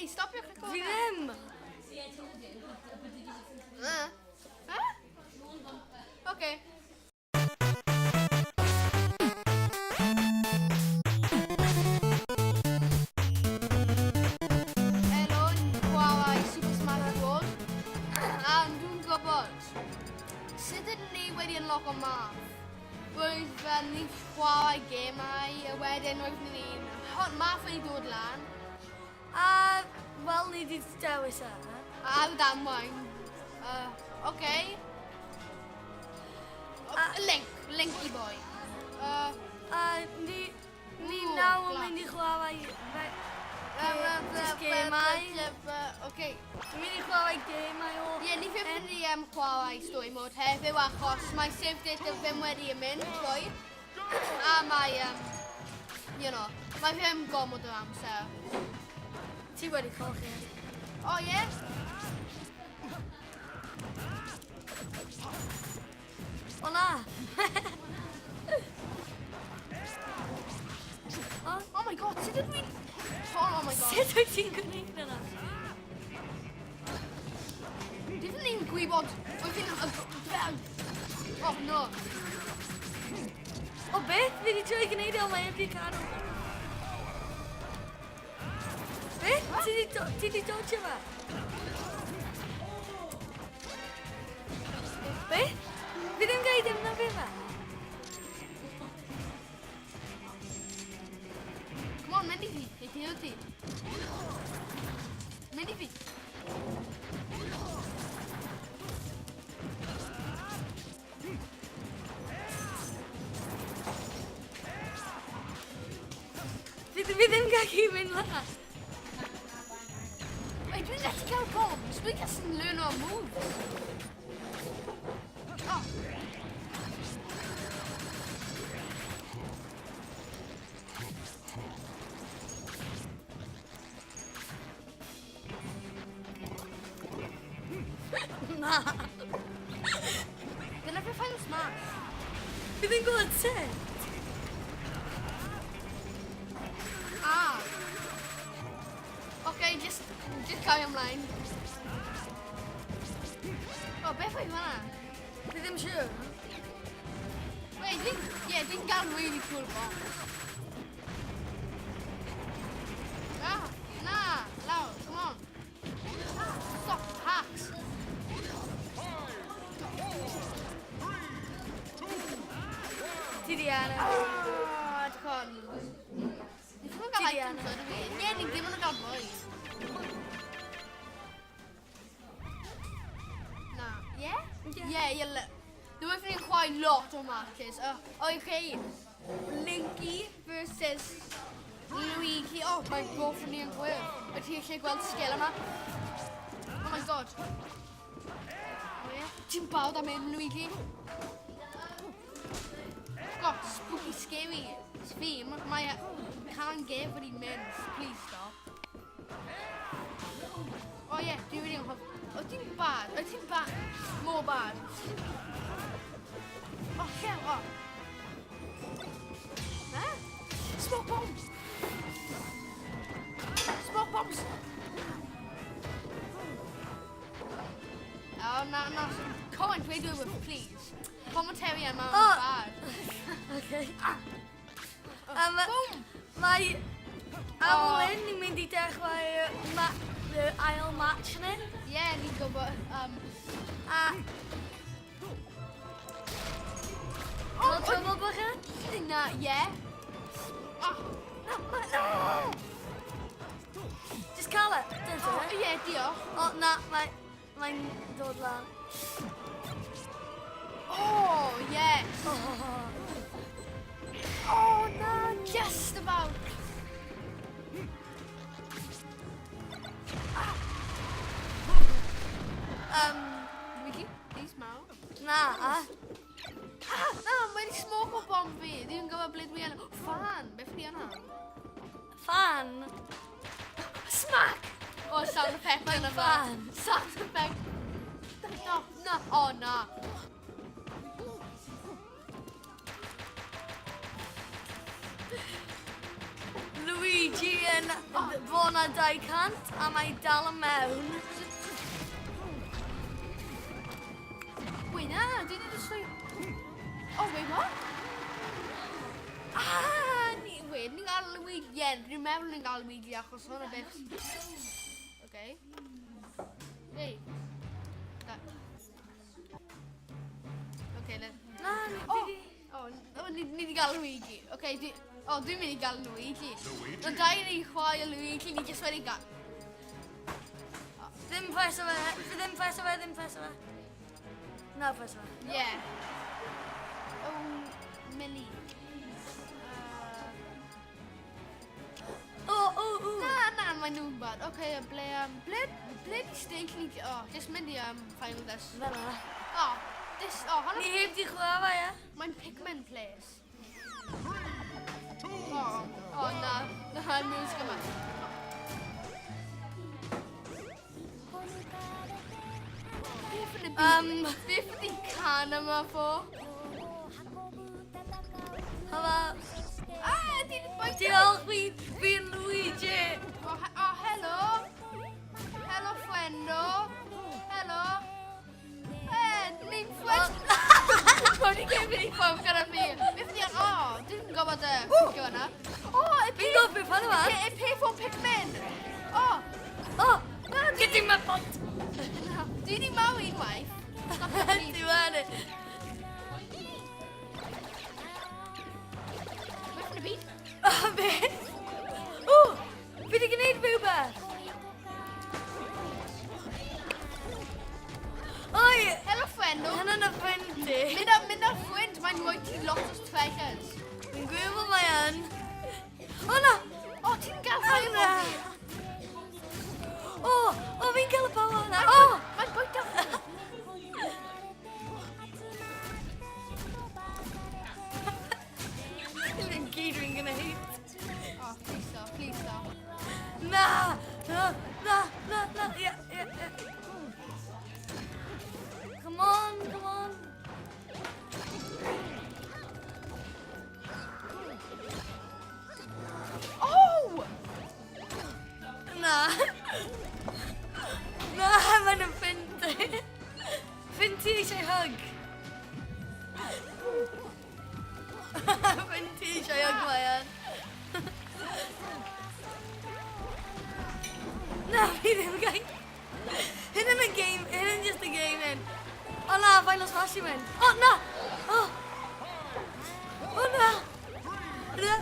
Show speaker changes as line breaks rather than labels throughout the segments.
Luigi, stopio clico
Fi ddim!
Eh? Okay. Helo, chwarae Super Smash Bros. A dwi'n gwybod, sut ydyn ni wedi unlock o math? Roedd fel ni'n chwarae gemau, a wedyn roedd ni'n... Hot math wedi dod lan.
A, wel, ni wedi dewis e.
A ar damwain. Okay. Link, Linky boy.
A ni, ni nawr yn mynd i chwarae just gemau.
Okay.
Ni'n mynd i chwarae gemau o...
Ie, ni ddim yn mynd i chwarae story mode heddiw achos mae save data ddim wedi mynd trwy. A mae, mae ddim gormod o amser.
Ti wedi colli.
O, ie?
O na!
Oh, oh my god, sut ydw i'n... Oh my god.
Sut wyt ti'n gwneud yna?
Dwi ddim yn gwybod. Wyt ti'n... Oh no.
O beth? Fi wedi troi gwneud e, ond mae wedi cadw. Beth? Ti wedi dodge fe? Beth? Fi ddim gael defnyddio fe.
Come on, mynd i fi. Neu ti ti. Mynd i fi.
Fi, fi ddim gallu mynd lan.
Wait, dwi'n gallu cael bombs. Dwi'n gallu learn our moves. Oh.
Na.
Dyna beth final smash.
Fi ddim gwybod sut.
Ah. Okay, just carry ymlaen. Oh, beth oedd fan'na?
Fi ddim siŵr.
Wait, dwi'n, yeah, dwi'n gael really cool bombs. Ah, na, lawr, come on. Stop, hacks.
Ti di ennill.
Ah, edrych on. Ni ddim yn gael
Ti di
items ydw fi. Ie, ni ddim yn gael mwy. Na, ie? Ie, ie. Dwi'n meddwl ni'n chwarae lot o matches. Oh, okay. Linky versus Luigi. Oh, mae both ni yn gwyr. Wyt ti eisiau gweld sgil yma? Oh my god. Oh, yeah. Ti'n barod am hyn, Luigi? God, spooky scary theme. Mae can gef wedi mynd. Please stop. Oh yeah, dwi wedi anghofio. O, ti'n bad. O, ti'n bad. More bad. Oh, hell, oh. Na? Smoke bombs! Smoke bombs! Oh, na, na. Comment, dweud dwi please. Commentary yma,
Oh.
bad.
Okay.
Oh,
Boom! Mae
Oh.
Amlyn ni'n mynd i dechrau ma y ail match ni.
Ie, yeah, ni'n gwybod.
A... Cael trouble bych chi?
Na, ie. Yeah. Oh, na, na, na!
Just cael e. Dyna
Oh,
ti.
ie, yeah, diolch.
O, na, mae mae'n dod lan.
Oh, yes.
Oh.
Oh, na, just about. Luigi, please, mawr.
Na, a.
Ah, na, mae'n smoke o bomb fi. Dwi'n gwybod ble dwi yn. Fan, beth ydi hwnna?
Fan.
Smack! Oh, sound effect
Mae'n
yna fe.
fan.
Sound effect. No, na, oh na.
Luigi. Luigi yn bron â 200 a mae dal yn mewn.
Wait, na, dwi wedi troi... Oh, wait, what? Ah, ni, wait, ni'n gael Luigi. Ie, yeah, dwi'n meddwl ni'n gael Luigi achos hwnna beth... Okay. Hey. Da. Okay, then.
Na, ni
Oh,
fi di...
oh, oh ni, ni wedi gael Luigi. Okay, dwi, oh, dwi'n mynd i gael Luigi. Mae dau ni chwaer Luigi, ni jyst wedi gael...
Ddim preso fe, ddim preso fe, ddim preso fe. Na preso fe.
Yeah. Oh, Millie.
O, o, o.
Na, na, mae'n nhw'n bad. Oce, okay, ble, ble di stage ni... Oh, just mynd i final des.
Fel yna.
Oh, this, oh, hwnna...
Ni heb di chwarae, ie?
Mae'n Pikmin place. Oh, oh, na, na, music yma. Beth yn y byd? Beth ydy can yma fo?
Helo.
Ah, ti'n bwyta!
Diolch, fi, fi'n Luigi.
Oh, oh, helo! Helo, Ffwendo! Helo! Eh, ni'n Ffwendo! Mae'n i gymryd i ffwrdd gyda fi. Beth ydi... O, dwi'n gwybod y ffigio yna. O, y
Fi'n gwybod beth hwnna yma.
Y peth o'n Pikmin! O!
O, getting my pot.
Dwi wedi maw unwaith. Stop it, please.
Ti wedi.
Beth yn y byd?
O, beth? O, fi wedi gwneud rhywbeth. Oi,
Helo, Ffwendo.
hynna'n y ffrind ti.
Mynd ar, mynd ar ffrind, mae'n rhoi ti lot o treasures.
Fi'n gwybod mae yn. O na!
O, ti'n gael fireball fi.
O, o, fi'n cael y power yna. O!
Mae'n bwyta fi.
Hyn gyd fi'n gwneud.
Oh, please stop, please stop.
Na! Na, na, na, na, ie, ie, ie. Come on, come on.
Oh!
Na. Na, mae'n y ffrind ti. Ffrind ti eisiau hug. Ffrind ti eisiau hug mae yn. Na, fi ddim yn gael. Hyn yn y game, hyn yn just y game hyn. O na, Final Smash i mynd. O na! O! O na! Na!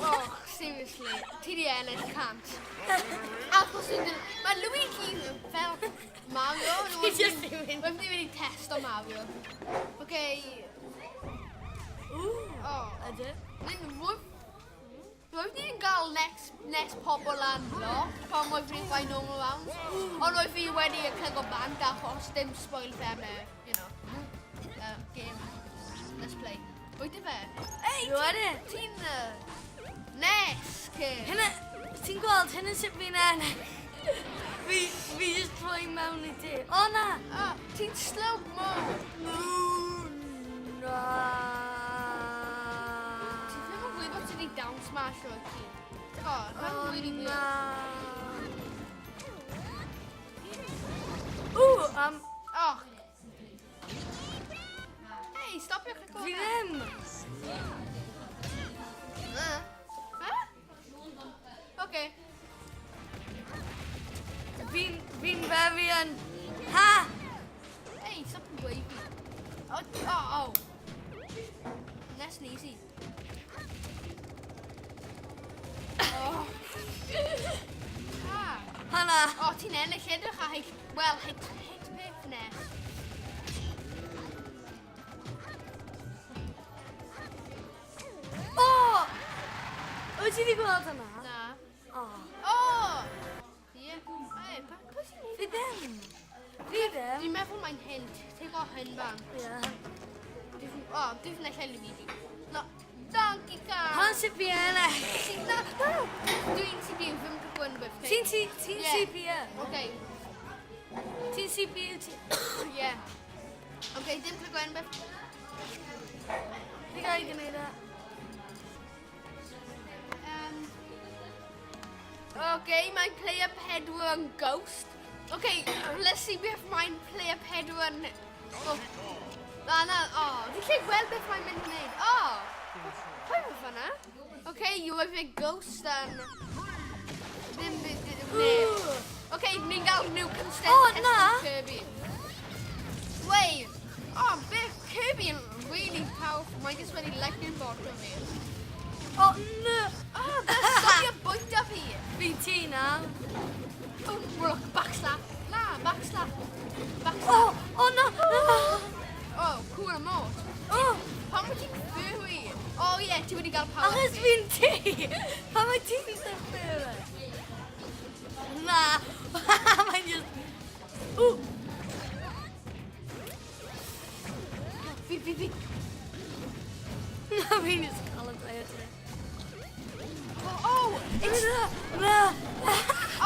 Oh, seriously. Ti di ennill 100. Achos ti'n... Mae Luigi fel Mario.
Ti jyst i mynd.
Mae'n mynd i testo Mario. Okay.
Ww!
Oh.
Ydyn.
Ni'n rwyf ni'n gael next pobl lan lot pan oedd fi'n chwarae normal rounds. Ond roedd fi wedi y clygo bant achos dim spoil them, you know, game. Let's play. Wyt ti fe? Ei,
Dwi wedi.
ti'n... Nes, kid.
Hynna, ti'n gweld, hynna sut fi'n ennill. Fi just troi mewn i ti. O na!
Ah, ti'n slow mo.
Na.
Ti ddim yn gwybod ti wedi down smash o ti. Oh,
O
mae'n really weird.
na. Ww,
Oh. Hey, stopio clico
fi
hwnna.
ddim.
Huh? Okay.
Fi'n very yn... Ha!
Hey, stop waving. Oh. Nice and easy. Oh. Ah.
Hynna.
Oh, ti'n ennill edrych a hit, well, hit peth nes.
O! Wyt ti wedi gweld hynna?
Na.
O.
Oh! Ie. Hey, pwy sy'n neud?
Fi ddim. Fi ddim.
Dwi'n meddwl mae'n hyn. Ti'n gweld hyn fan.
Ie.
Oh, dwi'n ffynnu Luigi. No, Donkey Kong!
Hwnna sut fi ennill.
Ti'n na, na! Dwi'n CPU, ddim yn gwybod beth.
Ti'n ti'n
Ie.
CPU?
Okay,
Ti'n CPU? Ti...
yeah. Okay, dim click yn beth.
Fi gael gwneud e.
Okay, mae player 4 yn ghost. Okay, let's see beth mae'n player 4 yn... Oh. Na, na, oh, fi lle gweld beth mae'n mynd i wneud. Oh, pwy mae fanna? Okay, you have a ghost yn... Ddim byd, neb. Okay, ni'n gael new contestant
Oh, na.
Kirby. Wait, oh, beth Kirby yn really powerful. Mae'n just wedi lightning bolt o fi.
O, na.
Ah, oh, stopio bwyta fi.
Fi ti na.
Oh, look, backslap. Na, backslap. Backslap.
O, o, na. Na.
Oh, cool am mort.
O,
Pam wyt ti'n furry? Oh ie, yeah, ti wedi gael power.
achos fi'n ti. Pam mae ti'n syrffio? Na. Mae'n just... Ww.
Fi, fi, fi.
Na, fi'n just cael y player ti.
Oh, oh,
It's... Na, na.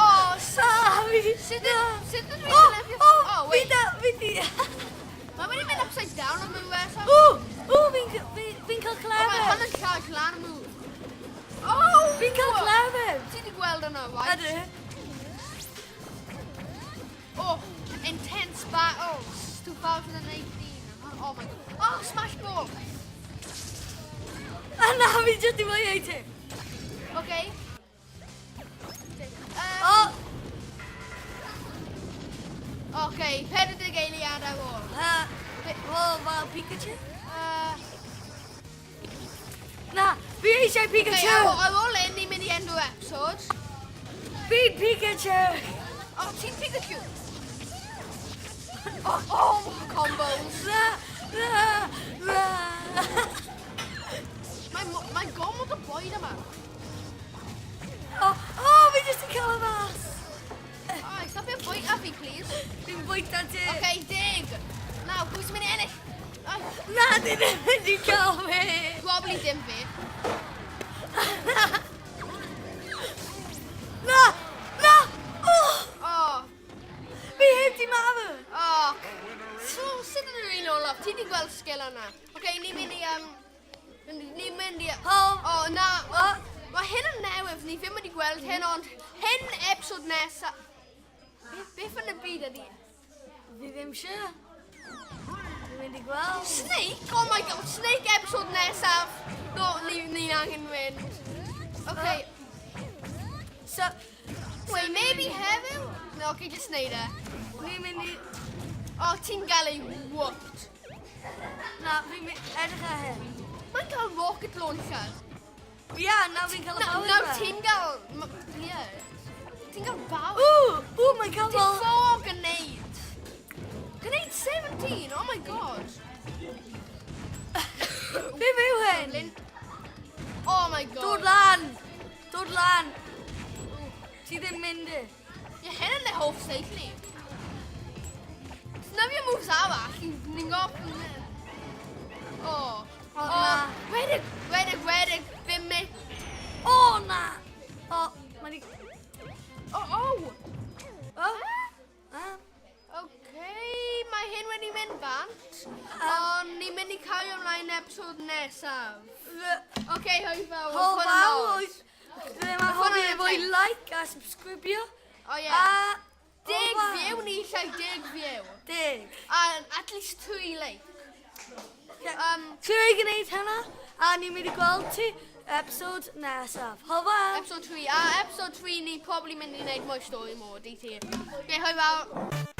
oh, so,
Na, fi...
sut
Na.
sut ydw i'n
O,
lyfio...
o,
Oh,
fi
wait.
da, fi di...
Mae wedi mynd upside down am rhywbeth.
Ww, ww, fi'n fi, fi cael
Oh, mae
clefyd.
hwn yn charge lan am move. Oh!
Fi'n cael clefyd.
Ti wedi gweld hwnna, right?
Ydw.
Oh, Intense Battles 2018. Oh my god. Oh, Smash Ball.
A na, fi jyst i fwy ei ti.
Okay.
O,
Okay, 40 eiliad ar ôl.
o, fel Pikachu.
Uh,
Na, fi eisiau
okay,
Pikachu.
ar, ar ôl hyn, ni'n mynd i end o'r episode.
Fi'n Pikachu.
Oh, ti'n Pikachu? Oh, oh, combos.
Na, na, na.
Mae, mae gormod o bwyd yma.
O, o, fi jyst yn cael y mas.
Oh, stopio bwyta fi, please.
Fi'n bwyta ti.
Okay, dig. Nawr, pwy sy'n mynd i ennill? Oh,
Na, di ddim mynd i cael fi.
probably dim fi.
Na, na. Oh,
Oh,
fi heb di marw.
oh. So, sut ydyn nhw'n un olaf? Ti di gweld sgil yna. Okay, ni'n mynd i, ni'n mynd i...
Hol.
Oh, na.
O.
Mae hyn yn newydd, ni ddim wedi gweld hyn, ond hyn episode nesa... Beth, beth yn y byd ydi?
Fi ddim siŵr. Fi'n mynd i gweld.
Snake? Oh my god, Snake episode nesaf. No, ni, ni angen mynd. Okay,
So,
wait, maybe heddiw? No, okay, just neud e.
ni'n mynd i...
Oh, ti'n gael ei whooped.
Na, fi'n mynd... Edrych ar hyn.
Mae'n cael rocket launcher.
Ia, na fi'n cael y
Na,
power
nawr
fe.
ti'n gael... Ie. Ti'n gael bawr.
Ww, ww, mae'n cael
Ti'n
fel...
four grenade. Grenade 17, oh my god.
Beth yw hyn?
Lin... Oh my god.
Dod lan! Dod lan! Ti ddim mynd i.
Ie, hyn yn y hoff seith ni. Snafio moves arall, ni'n goff... O.
O, na.
Redig, redig, redig, ddim mi.
O, na! O, mae'n i...
O, o.
O! Ah.
Okay, mae hyn wedi mynd bant. Ond ni'n mynd i cario ymlaen episode nesaf. Okay, hwyl fawr.
Hwyl
Hwn yn
fawr!
odd.
Ddim a
Hwn
hoffi
yn
efo i
intense.
like a subscribio.
O ie.
A...
Deg
o, waw.
view, ni eisiau 10 view.
Deg.
A at least 2 like.
Trio i gwneud hynna, a ni'n mynd i gweld ti episode nesaf. Hwyl fawr!
Episode 3. A episode 3 ni probably mynd i wneud mwy story mode i ti. Okay, hwyl fawr.